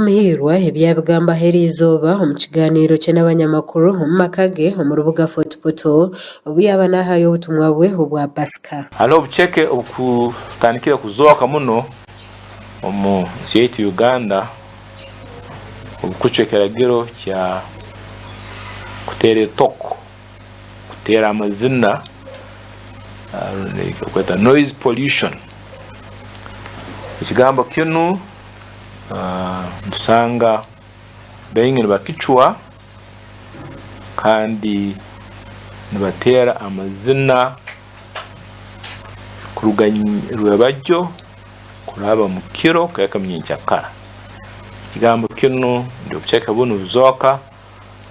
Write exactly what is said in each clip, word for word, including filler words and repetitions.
Muhiirwa ebi yabigambaho eri izooba omu kiganiro kye n'abanyamakuru omu maka ge omu rubuga Fort Portal, obu yaba naahayo obutumwa bwe obwa Pasika. Haroho obuceke obukutandikire kuzooka muno omu nsi yaitu Uganda, obukucwa ekiragiro kya kuteera etoko, kuteera amazina, ah, rundi okweta noise pollution. Ekigambo kinu, ah, nitusanga baingi nibakicwa kandi nibateera amazina kuruga nyi-, rwebagyo kuraba mu kiro kuhika mu nyenkyakara. Ekigambo kinu, rundi obuceke bunu buzooka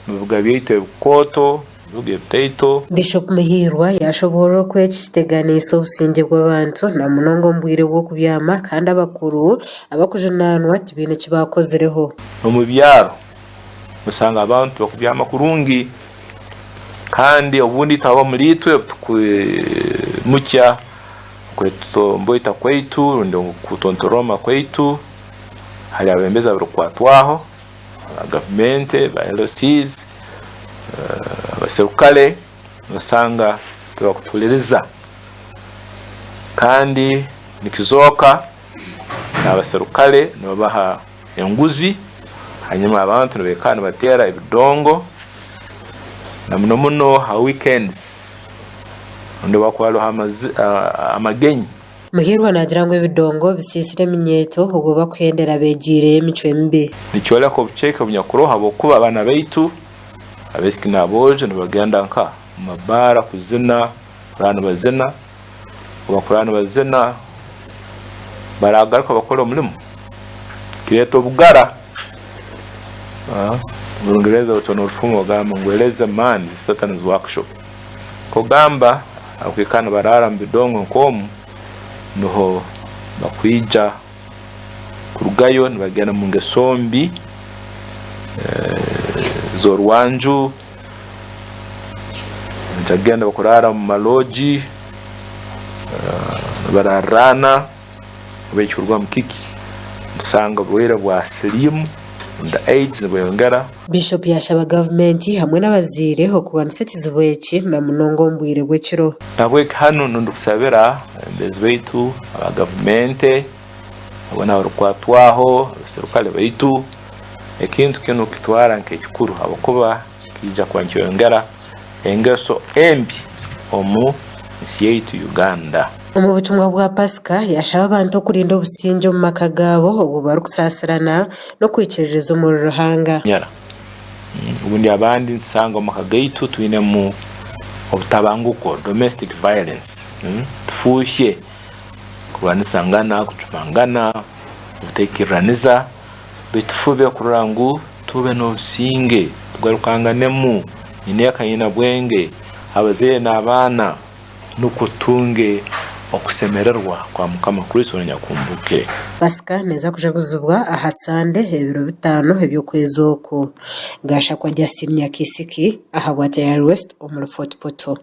mu bibuga byaitu ebikooto, ebibuga ebitaito. Bishop Muhiirwa yashoboorora oku eki kiteganiise obusingye bw'abantu, na munonga omu bwire bw'okubyama, kandi abakuru abakujunaanwa tibaine eki baakozireho. Omu byaro, osanga abantu tibakubyama kurungi, kandi obundi itwe ab'omuli itwe obu tukwimukya kwetomboita kwaitu, rundi kutontoroma kwaitu, hali abebembezi abarukukwatwaho, aba gavumenti, ba L Cs, eh, abaserukale, nosanga tibakutuhuliriza. Kandi nikizooka n'abaserukale nibabaha enguzi, hanyuma abantu nibaikara nibateera ebidongo, na muno muno ha weekends, rundi obu hakuba haroho amazi-, ah, amagenyi. Muhiirwa naagira ngu ebidongo bisiisire eminyeeto obu bakuhendera beegiireyo emicwe mibi. Nikyoleka obuceke obunyakuroho habwokuba abaana baitu, abaisiki n'aboojo, nibagenda nka omu mabbaara kuzina, kuraba nibazina. Obu bakuraba nibazina, baragaruka bakole omulimo. Kireeta obugara. Ah, mu Rungereza bacwa n'orufumo bagamba ngu, "A lazy man is Satan's workshop." Kugamba, abakwikara nibaraara omu bidongo nk'omu, nuho bakwija kurugayo nibagenda mu ngeso mbi, eh, z'orwanju, nibagenda bakuraara omu maloogi, eh, nibararraana. Obu ekirugamu kiki? Nitusanga oburwaire bwa siliimu, rundi AIDS nibweyongera. Bishop yashaba gavumenti hamwe n'abazaire okurwanisa ekizibu eki, na munonga omu bwire bw'ekiro. Nahabweki hanu nindukusabira abebembezi baitu aba gavumenti, abo n'abarukukwatwaho, abaserukale baitu, ekintu kinu kitwara nk'ekikuru, habwokuba kiija kuba nikyeyongera engeso embi omu nsi yaitu Uganda. Omu butumwa bwa Pasika, yashaba abantu okulinda obusingye omu maka gaabo, obu barukusaasirana n'okwikiririza omuri Ruhanga. Nyara. Mm, obundi abandi nitusanga omu maka gaitu twinemu obutabanguko, domestic violence. Mm, tufuuhye, kurwanisangana, kucumangana, obutaikirraniza, baitu tufube kurora ngu tube n'obusinge, tugarukanganemu, nyina eka, nyina bwenge, abazaire n'abaana, nukwo tutunge okusemererwa kwa Mukama Kristo na Nyakuhumbuke. Pasika neeza kujaguzibwa aha Sande, ebiro bitaano eby'okwezi oku. Gashakwa Justin Nyakisiki, ahabwa Tayari West, omuri Fort Portal.